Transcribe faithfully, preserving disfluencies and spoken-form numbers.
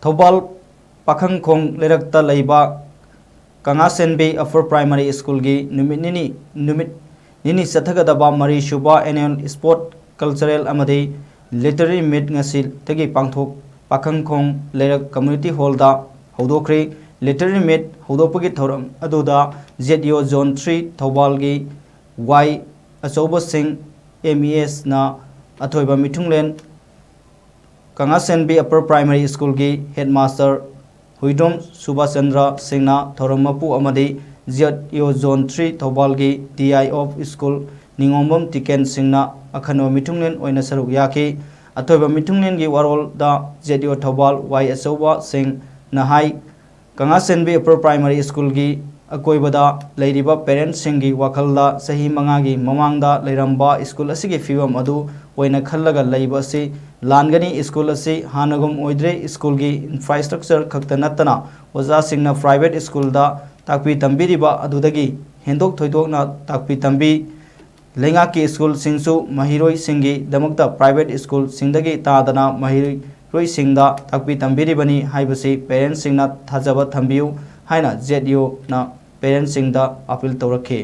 ꯊꯧꯕꯥꯜ ꯄꯥꯈꯪꯈꯣꯡ ꯂꯩꯔꯛꯇ ꯂꯩꯕ ꯀꯪꯂꯥꯁꯦꯟꯕꯤ Upper Primary Schoolꯒꯤ ꯅꯨꯃꯤꯠ ꯅꯤꯅꯤ ꯅꯨꯃꯤꯠ ꯅꯤꯅꯤ ꯆꯠꯊꯒꯗꯕ ꯃꯔꯤꯁꯨꯕ Annual Sport, Cultural ꯑꯃꯗꯤ Literary Meet ꯉꯁꯤꯗꯒꯤ ꯄꯥꯡꯊꯣꯛ ꯄꯥꯈꯪꯈꯣꯡ ꯂꯩꯔꯛ Community Hallꯗ ꯍꯧꯗꯣꯛꯈ꯭ꯔꯤ꯫ Literary Meet ꯍꯧꯗꯣꯛꯄꯒꯤ ꯊꯧꯔꯝ ꯑꯗꯨꯗ ZEO Zone three ꯊꯧꯕꯥꯜꯒꯤ ꯋꯥꯏ ꯑꯆꯧꯕꯁꯤꯡ, MESꯅ ꯑꯊꯣꯏꯕ ꯃꯤꯊꯨꯡꯂꯦꯟ, ꯀꯪꯂꯥꯁꯦꯟꯕꯤ Upper Primary Schoolꯒꯤ Headmaster Huidrom Subhachandra ꯁꯤꯡꯅ ꯊꯧꯔꯝ ꯃꯄꯨ ꯑꯃꯗꯤ ZEO Zone three ꯊꯧꯕꯥꯜꯒꯤ DI of School ꯅꯤꯉꯣꯝꯕꯝ ꯇꯤꯀꯦꯟ ꯁꯤꯡꯅ ꯑꯈꯟꯅꯕ ꯃꯤꯊꯨꯡꯂꯦꯟ ꯑꯣꯏꯅ ꯁꯔꯨꯛ ꯌꯥꯈꯤ꯫ ꯑꯊꯣꯏꯕ ꯃꯤꯊꯨꯡꯂꯦꯟꯒꯤ ꯋꯥꯔꯣꯜꯗ ZEO ꯊꯧꯕꯥꯜ ꯋꯥꯏ ꯑꯆꯧꯕꯁꯤꯡꯅ ꯍꯥꯏ, ꯀꯪꯂꯥꯁꯦꯟꯕꯤ Upper Primary Schoolꯒꯤ ꯑꯀꯣꯏꯕꯗ ꯂꯩꯔꯤꯕ parentꯁꯤꯡꯒꯤ ꯋꯥꯈꯜꯗ ꯆꯍꯤ ꯃꯉꯥꯒꯤ ꯃꯃꯥꯡꯗ ꯂꯩꯔꯝꯕ school ꯑꯁꯤꯒꯤ ꯐꯤꯕꯝ ꯑꯗꯨ ꯑꯣꯏꯅ ꯈꯜꯂꯒ ꯂꯩꯕ ꯑꯁꯤ ꯂꯥꯟꯒꯅꯤ꯫ School ꯑꯁꯤ ꯍꯥꯟꯅꯒꯨꯝ ꯑꯣꯏꯗ꯭ꯔꯦ꯫ Schoolꯒꯤ infrastructure ꯈꯛꯇ ꯅꯠꯇꯅ ꯑꯣꯖꯥꯁꯤꯡꯅ private schoolꯗ ꯇꯥꯛꯄꯤ ꯇꯝꯕꯤꯔꯤꯕ ꯑꯗꯨꯗꯒꯤ ꯍꯦꯟꯗꯣꯛ ꯊꯣꯏꯗꯣꯛꯅ ꯇꯥꯛꯄꯤ ꯇꯝꯕꯤ ꯂꯩꯉꯥꯛꯀꯤ schoolꯁꯤꯡꯁꯨ ꯃꯍꯩꯔꯣꯏꯁꯤꯡꯒꯤꯗꯃꯛꯇ private schoolꯁꯤꯡꯗꯒꯤ ꯇꯥꯗꯅ ꯃꯍꯩꯔꯣꯏꯁꯤꯡꯗ ꯇꯥꯛꯄꯤ ꯇꯝꯕꯤꯔꯤꯕꯅꯤ ꯍꯥꯏꯕꯁꯤ parentꯁꯤꯡꯅ ꯊꯥꯖꯕ ꯊꯝꯕꯤꯌꯨ ꯍꯥꯏꯅ ZEOꯅ parentꯁꯤꯡꯗ appeal ꯇꯧꯔꯛꯈꯤ꯫